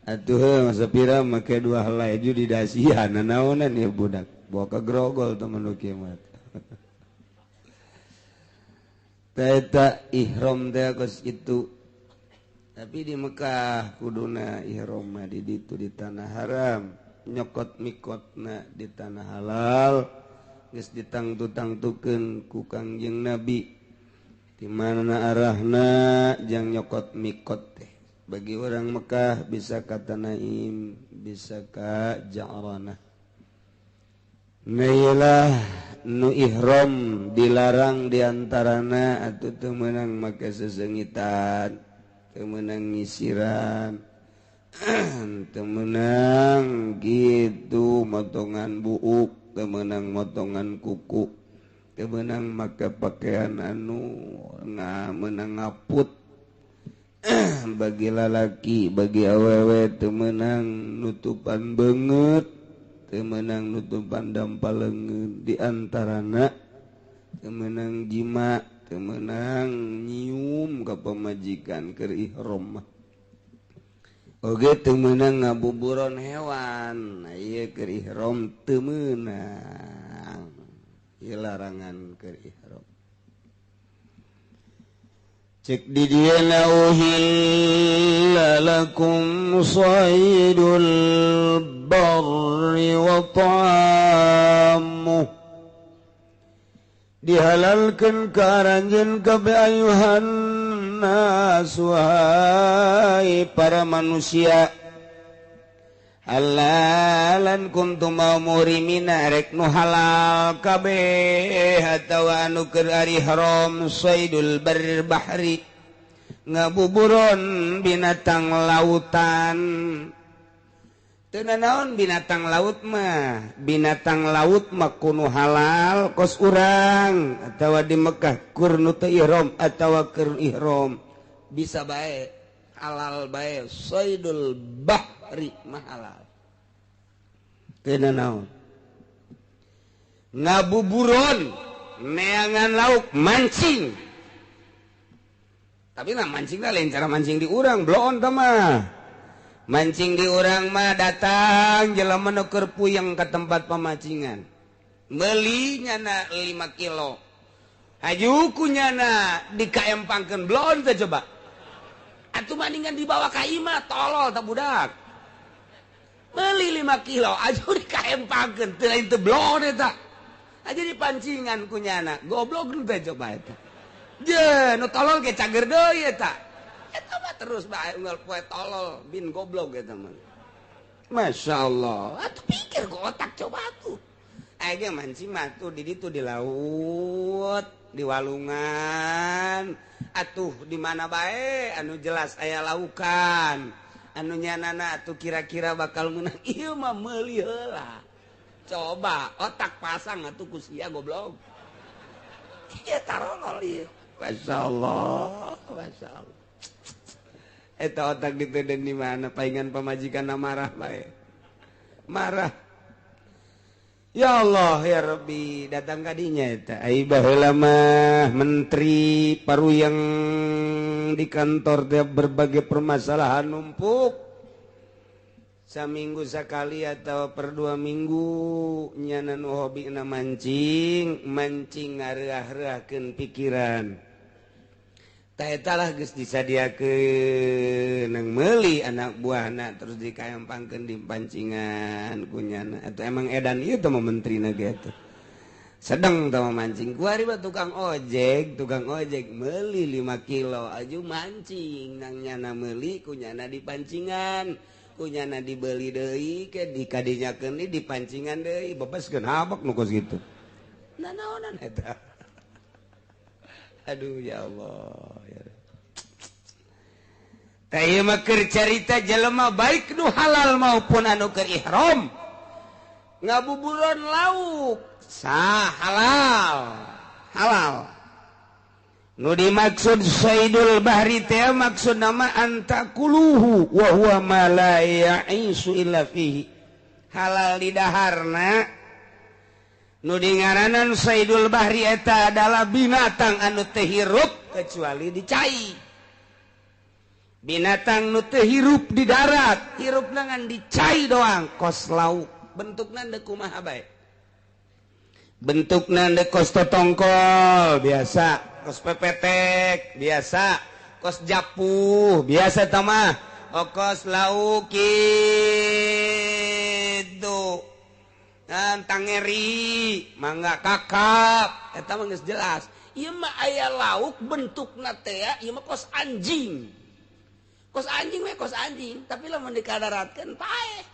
Atuh heuh sapira make dua helai ju di dasian nanaonan ieu budak. Bawa ka grogol teman nu kieu mah. Eta ihram teh kos kitu. Tapi di Mekah kuduna ihram mah di ditu di tanah haram, nyokot mikotna di tanah halal geus ditangtu-tangtukeun ku Kangjeng Nabi. Di mana arahna jang nyokot mikot teh. Bagi orang Mekah bisa ka Tanaim, bisa ka Ja'ranah. Nailah nu ihram dilarang diantarana atuh teu meunang make sesengitan, teu meunang ngisiran, teu meunang gitu motongan buuk, teu meunang motongan kuku, teu meunang make pakaian anu meunang ngaput. Bagi lalaki, bagi awewe teu meunang nutupan beungeut, teu meunang nutupan dampal leungeun, di antarana teu meunang jima, teu meunang nyium ka pamajikan keur ihram mah. Oge teu meunang ngabuburon hewan, ieu keur ihram teu meunang. Ieu larangan keur ihram. Cek di dieu uhilla lakum saydul barri wa ta'amuh, dihalalkeun ka aranjeun kabeh ayuhan nas, wahai para manusia. Halalan kuntum murimina, rek nu halal kabeh atawa anu keur ari haram saydul barri bahri, ngabuburon binatang lautan. Teu nanaon binatang laut mah, binatang laut mah kuno halal kos urang atawa di Mekah kur nu teu ihram atawa keur ihram Bisa bae halal bae saidul bahri mah halal. Teu naon? Ngabuburon neangan lauk mancing. Tapi nah mancing lain cara mancing di urang bloon tah mah. Mancing di urang mah datang jelema nu keur puyeng ka tempat pemancingan. Meuli nyana 5 kilo. Haju ku nyana dikaempangkeun bloon teh coba. Atuh maningan dibawa ka imah tolol tah budak. Meuli 5 kilo aju dikaempangkeun teu lain teu bloon eta. Aja dipancingan ku nyana goblok teh coba eta. Je nu tolol ge cager deui eta. Eta mah terus bae unggal poe tolol bin goblok eta mah. Masya Allah. Atuh pikir ku otak coba atuh. Aya ge mancing mah tuh di ditu di laut, di walungan, atuh di mana bae anu jelas aya laukan. Anu nyanana atuh kira-kira bakal menang ieu mah meuli heula. Coba otak pasang atuh ku sia goblok. Ieu tarolol ieu. Masya Allah, Masya Allah. Eta otak diteden di mana paingan pamajikan marah bae. Marah. Ya Allah ya Rabbi, datang kadinya eta. Ai baheula mah menteri paruyang di kantor teh berbagai permasalahan numpuk. Saminggu sekali atau per 2 minggu nyana nu hobina mancing, mancing ngareah-reahkeun pikiran. Tah eta lah geus disadiakeun nang meuli anak buahna terus dikaempangkeun di pancingan ku nyana. Atau emang edan ieu teh mah menterina ge atuh. Sedeng teh mah mancing. Kuari mah tukang ojek meuli 5 kilo aju mancing nang nyana meuli ku nyana di pancingan. Ku nyana dibeli deui ke dikadinyakeun di pancingan deui bebaskeun habak nu kos kitu. Nanaonan eta. Aduh ya Allah ya. Tah ieu mah keur carita jelema baik nu halal maupun anu keur ihram. Ngabuburon lauk sah halal. Halal. Nu dimaksud saidul bahri teh maksud nama antakuluhu wa huwa ma la ya'isu illa fihi. Halal di daharna. Nu dingaranan saidul bahri eta adalah binatang anu teu hirup kecuali di cai. Binatang nu teu hirup di darat, hirupna ngan di cai doang, kos lauk. Bentukna deuk kumaha bae. Bentukna deuk kos totongkol biasa, kos pepetek biasa, kos japuh biasa tah mah, kos lauk kitu. Tangeri mangga kakap eta mah geus jelas. Ieu mah aya lauk bentukna teh ieu mah kos anjing. Kos anjing we kos anjing, tapi lamun dikadaratkeun paeh.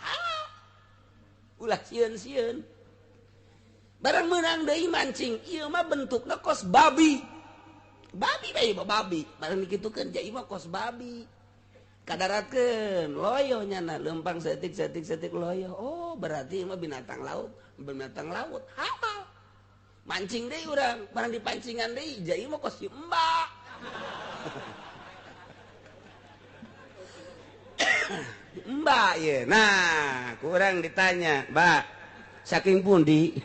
Ulah sieun-sieun. Barang meunang deui mancing, ieu mah bentukna kos babi. Babi bae babi, barang dikitukeun ja ieu mah kos babi. Kadaratkeun loyo nyana lempang setik setik setik loyo. Oh berarti mah binatang laut halal. Mancing deui urang barang dipancingan deui ja ieu mah kos si embak. Mbak ye. Nah kurang ditanya mbak saking pundi.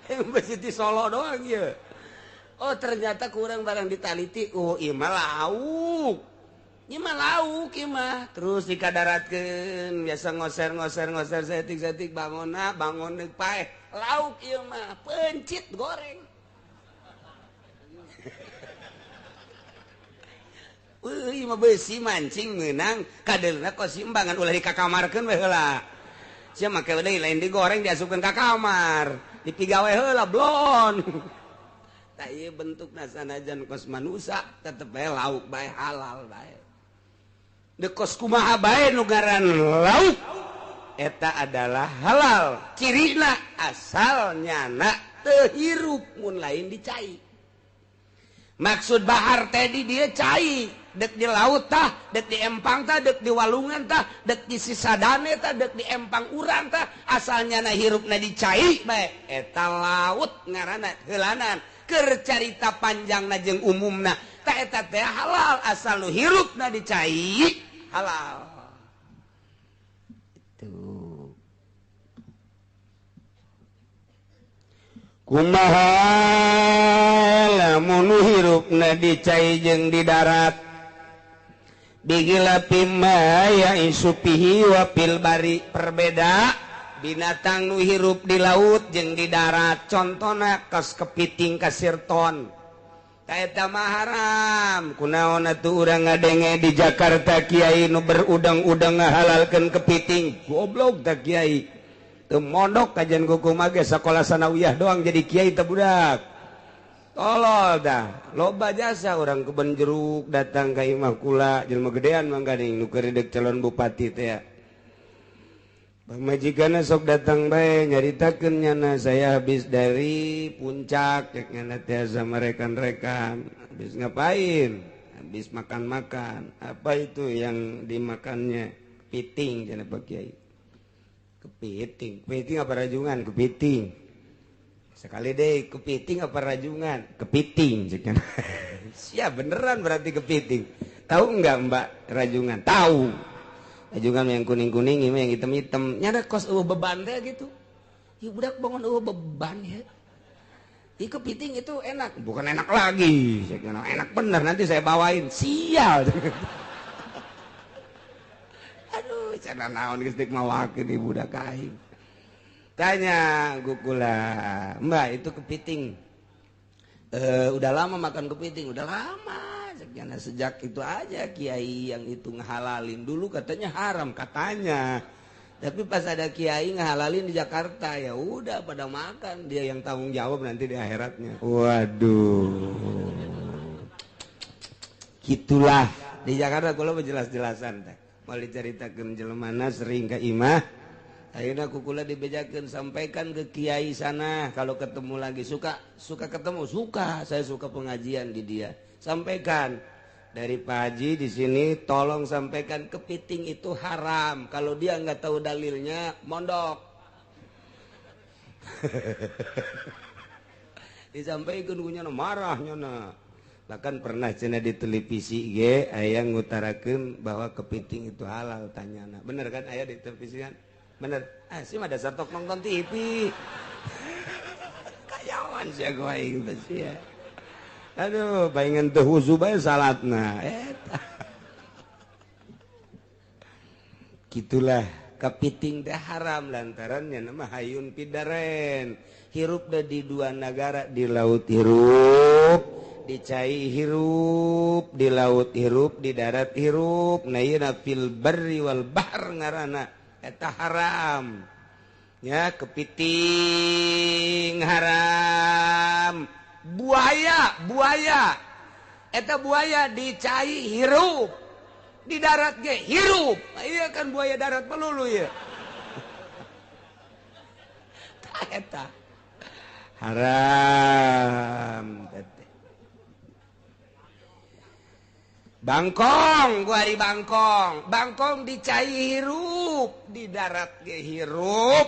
Yang di Solo doang ye. Oh ternyata kurang barang ditaliti. Oh ieu mah lauk. Ieu mah lauk ieu mah. Terus dikadaratkeun biasa ngoser-ngoser-ngoser setik-setik bangonna bangon deuk paeh. Lauk ieu mah pencit goreng. Euy mah beusi mancing meunang kadeulna kos simbangan ulah dikakamarkeun we heula. Sia make deui lain digoreng diasupkeun ka kamar. Dipigawe heula blon. Tah ieu bentukna sanajan kos manusa tetep bae lauk bae halal bae. Deuk kos kumaha bae nu ngaran lauk eta adalah halal. Cirina asal nyana teu hirup mun lain di cai. Maksud bahar tadi dia cai, dek di laut tah, dek di empang tah, dek di walungan tah, dek di sisadane tah, dek di empang urang tah, asalnya na hirupna di cai bae eta laut ngaranna heulanan. Keur carita panjangna jeung umumna ta eta teh halal asal nu hirupna di cai halal. Itu. Kumaha lamun hirupna di cai jeung di darat bigila pima ya isupihi wa fil bari perbeda binatang nu hirup di laut jeung di darat contona kos kepiting kasirton ta eta mah haram kunaon atuh urang ngadenge di Jakarta kiai nu berudang-udang ngahalalkeun kepiting goblok tah kiai teu mondok kajian kumaha ge sakola sanawiyah doang jadi kiai teh budak tolol dah loba jasa orang kebun jeruk datang ka imah kula jelema gedean mangkaning nu keur deuk calon bupati teh pamajikanna sok datang bae nyaritakeun nyana saya habis dari puncak cek nyana teh sama rekan-rekan habis ngapain habis makan-makan apa itu yang dimakannya kepiting cenah Pak Kiai kepiting kepiting apa rajungan kepiting sekali deh kepiting apa rajungan kepiting siap beneran berarti kepiting tahu enggak mbak rajungan tahu rajungan yang kuning-kuning ini yang hitam-hitam nyada kos beban deh gitu ya budak bangun beban ya di kepiting itu enak bukan enak lagi enak bener nanti saya bawain sial aduh cara naon geus deuk mawakeun ibu budak aing tanya gukula mbak itu kepiting udah lama makan kepiting udah lama karena sejak itu aja kiai yang itu ngehalalin dulu katanya haram katanya tapi pas ada kiai ngehalalin di Jakarta ya udah pada makan dia yang tanggung jawab nanti di akhiratnya waduh gitulah di Jakarta kalau jelas-jelasan teh mau diceritakeun jelemana sering ke imah akhirnya kukula dibejakan sampaikan ke kiai sana kalau ketemu lagi suka suka ketemu suka saya suka pengajian di dia sampaikan dari Pak Haji di sini tolong sampaikan kepiting itu haram kalau dia nggak tahu dalilnya mondok disampaikan kunyana marahnya na bahkan pernah cenah di televisi ge aya ngutarakeun bahwa kepiting itu halal tanyana bener kan aya di televisi kan bener ah sih mah dasar tok nonton TV kayawan sia gua aing teh sia aduh baingan teu husu bae salatna eta gitulah kepiting teh haram lantaran nya mah hayun pidaren hirup da di dua nagara di laut hirup di cai hirup di laut hirup di darat hirup nah ieu fil barri wal bahr ngaranna eta haram ya kepiting haram buaya buaya eta buaya di cai hirup di darat ge hirup iya kan buaya darat melulu ya eta haram bangkong gua di bangkong bangkong di cai hirup di darat ge hirup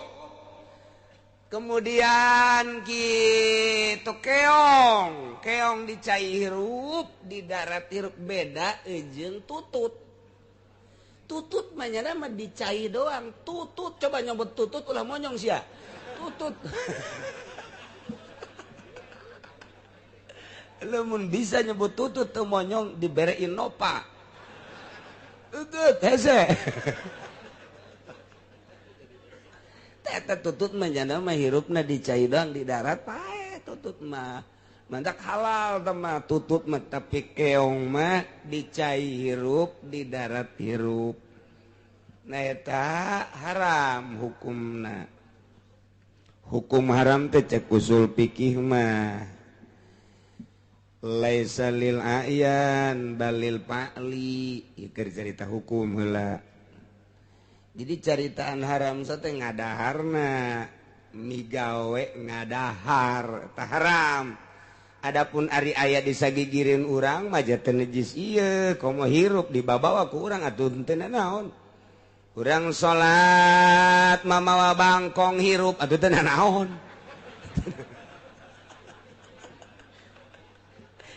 kemudian gitu keong keong di cai hirup di darat hirup beda jeung tutut tutut mah nyana mah di cai doang tutut coba nyebut tutut ulah monyong sia tutut lamun bisa nyebut tutut teu monyong dibere Innova tutut hese eta tutut mah nyana mah hirupna di cai doang di darat pae tutut mah mantak halal teh mah tutut mah tapi keong mah di cai hirup di darat hirup nah eta haram hukumna hukum haram teh cek usul fikih mah laisa lil a'yan balil fa'li ieu keur carita hukum heula jadi caritaan haram teh ngadaharna migawe ngadahar tah haram adapun ari aya disagigireun urang mah teu najis ieu komo hirup dibabawa ku urang atuh teu naon urang salat mamawa bangkong hirup atuh teu naon.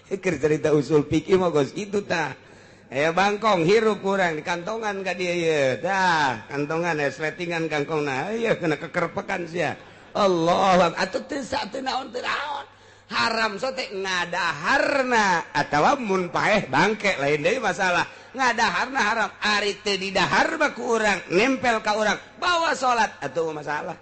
Keur cerita usul fikih mah geus kitu tah. Aya bangkong hirup kurang di kantongan ka dieu ieu. Tah, kantongan aya sletingan kangkongna. Ieu kena kekerpekan sia. Allah, atuh teu teu naon teu naon. Haram sote ngadaharna atawa mun paeh bangke lain deui masalah. Ngadaharna haram, ari teu didahar mah ku urang, nempel ka urang, bawa salat atuh masalah.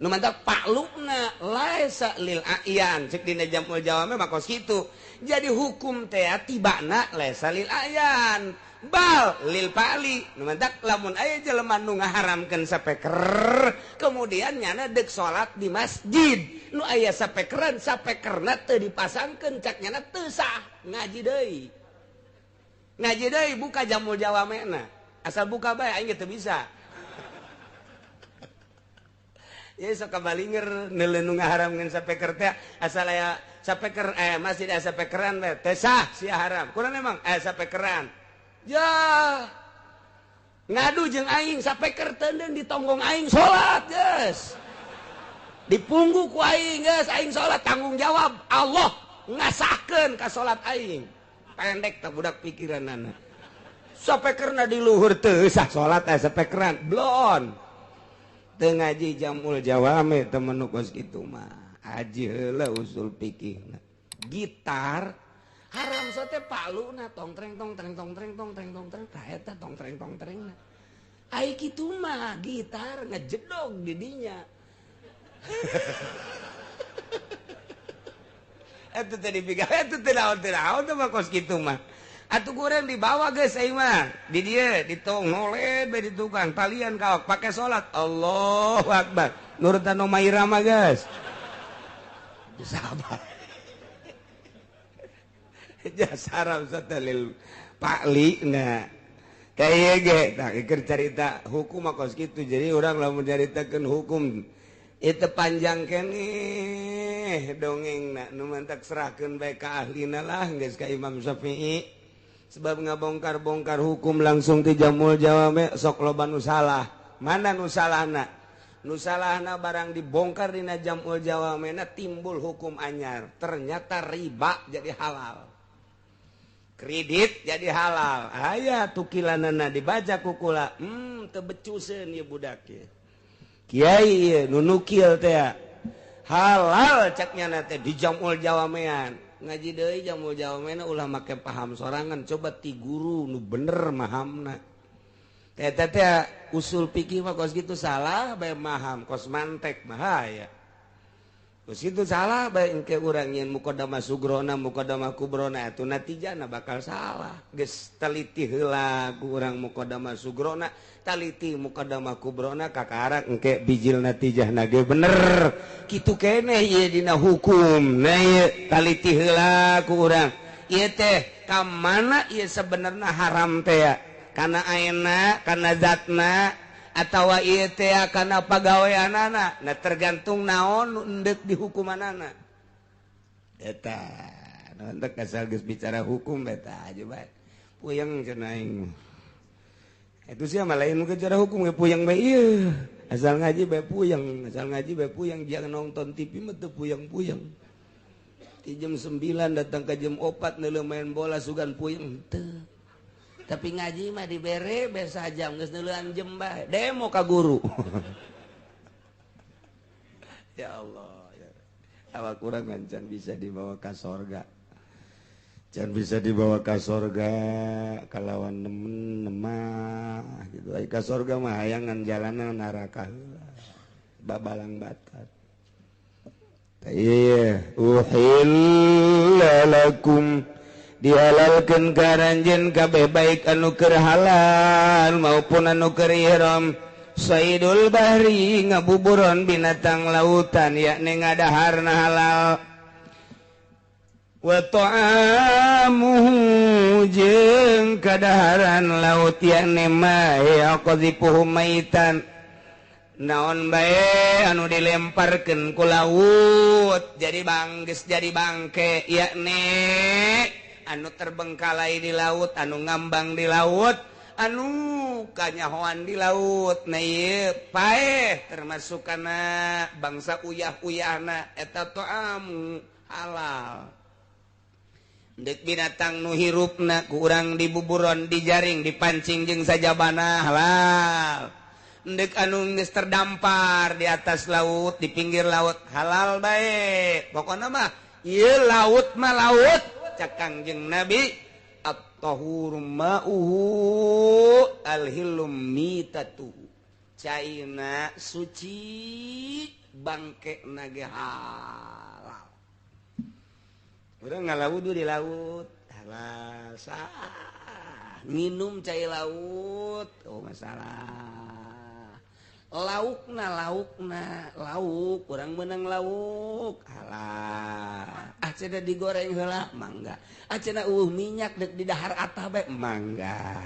Nu mantap paklukna laisa lil a'yan cek dina Jamul Jawame mah kos kitu. Jadi hukum teh tibana laisa lil a'yan bal lil pa'li. Nu mantap lamun aya jelema nu ngaharamkeun sapeker kemudian nyana deuk salat di masjid nu aya sapekeran sapekerna teu dipasangkeun cak nyana teu sah ngaji deui. Ngaji deui buka Jamul Jawamena. Asal buka bae aing teu bisa. Ya sok kabalinger neuleuh nu ngaharamkeun sapeker teh asal aya sapeker masjid aya sapekeran teh teu sah sia haram. Kurang emang aya sapekeran. Ya ngadu jeung aing sapeker teuneun ditonggong aing salat geus. Dipunggu ku aing geus aing salat tanggung jawab Allah ngasahkeun ka salat aing. Pendek tah budak pikiranana. Sapekerna di luhur teu sah salat aya sapekeran blon. Teu ngaji Jamul Jawame temen nu kos kitu mah aji heula usul fikihna. Gitar haram sote paluna tong treng tong treng tong treng tong treng tong treng tah eta tong treng tong trengna. Ai kitu mah gitar ngejedog di dinya. Eta teh dipigawe eta teh naon teh mah kos kitu mah. Atuh kurang dibawa geus aing mah di dieu ditong noled bae di tukang talian kaok pake salat Allahu akbar nurutan Oma Irama geus. Sabar. Jasara satalil pakli na kaya ge tah keur carita hukum mah kos kitu. Jadi urang lamun nyaritakeun hukum itu panjang keneh dongengna nu mantak serahkeun bae ka ahlina lah geus ka Imam Syafi'i. Sebab ngabongkar-bongkar hukum langsung ti Jamul Jawame sok loba nu salah. Mana nu salahna? Nu salahna barang dibongkar dina Jamul Jawamena timbul hukum anyar. Ternyata riba jadi halal. Kredit jadi halal. Aya tukilanana dibaca ku kula. Teu becuseun ieu budak ieu. Kiai ieu nu nukil teh halal cek nyana teh di Jamul Jawamean. Ngaji deui Jamul Jawamena ulah make paham sorangan, coba ti guru nu bener mahamna. Eta teh usul fikih mah kos kitu salah bae maham kos mantek bahaya. Kos kitu salah bae engke urang nyeun muqaddamah sugrona muqaddamah kubrona atuh natijana bakal salah. Geus teliti heula ku urang muqaddamah sugrona, taliti muqaddamah kubrona kakarak engke bijil natijahna ge bener. Kitu keneh ieu dina hukum. Nah ieu taliti heula ku urang. Ieu teh ka mana ieu sebenarna haram teh ya? Kana aena, kana zatna atawa ieu teh kana pagaweanana. Nah tergantung naon nu endek di hukumanana. Eta, naon teh asal geus bicara hukum eta aja bae. Puyeng cenah aing. Itu sih mah lain bicara hukum ge puyeng bae ieu. Asal ngaji bae puyeng, asal ngaji bae puyeng, jangan nonton TV mah teu puyeng-puyeng. Di jam 9 datang ke jam 4 neuleuh main bola sugan puyeng teu. Tapi ngaji mah dibere biasa jam geus neuleuhan jam bae, demo ka guru. Ya Allah, ya. Awak urang can bisa dibawa ka sorga. Can bisa dibawa ka sorga kalawan nemen nemah gitu. Ai ka sorga mah hayangan jalanan neraka heula. Babalang batat. Iya, uhilla lakum dihalalkeun ka aranjeun kabeh baik anu keur halal maupun anu keur ihram. Saidul bahri ngabuburon binatang lautan yakni ngadaharna halal. Wa ta'amuhu jeung kadaharan laut yakni ma yaqdhifuhu maitan naon bae anu dilemparkeun ku laut jadi bangges jadi bangke yakni anu terbengkalai di laut anu ngambang di laut anu kanyahoan di laut. Nah ieu paeh termasuk kana bangsa uyah-uyahna eta ta'amu halal. Dek binatang nu hirupna ku urang dibuburon, dijaring, dipancing jeung sajabana, halal. Dek anu geus terdampar di atas laut, di pinggir laut, halal bae. Pokokna mah ieu laut mah laut, cak Kangjeng Nabi, at-tahuru ma'uhu al-hillu mitatuhu. Caina suci, bangke na ge halal. Urang ngala wudu di laut, halal sah. Minum cai laut, oh masalah. Laukna, laukna lauk, kurang menang lauk halal. Ah, cenah digoreng heula, mangga. Ah, cenah minyak dek di dahar atah bae, mangga.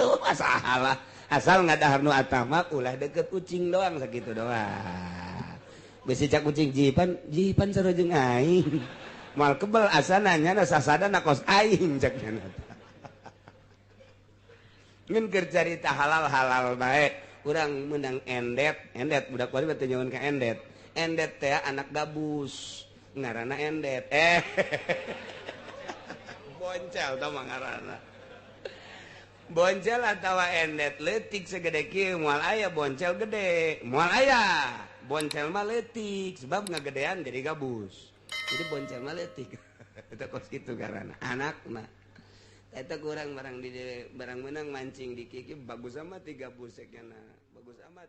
Oh, masalah asal ngadahar nu atah mah ulah deket ucing doang, sakitu doang. Bisi cak ucing jipan jipan sarua jeung aing, moal kebel asana nyana sasadana kos aing, cak nyana. Ngan keur carita halal, halal bae. Urang menang endet, endet budak bari teh nyawan ka endet. Endet teh anak gabus ngaranna endet, eh boncel tah mah ngaranna, boncel atawa endet leutik segede kieu. Moal aya boncel gede, moal aya. Boncel mah leutik sebab ngagedean jadi gabus, jadi boncel mah leutik. Eta kos kitu ngaranna anakna eta. Kurang barang di barang menang mancing di kiki, bagus amat tiga buseknya, bagus amat.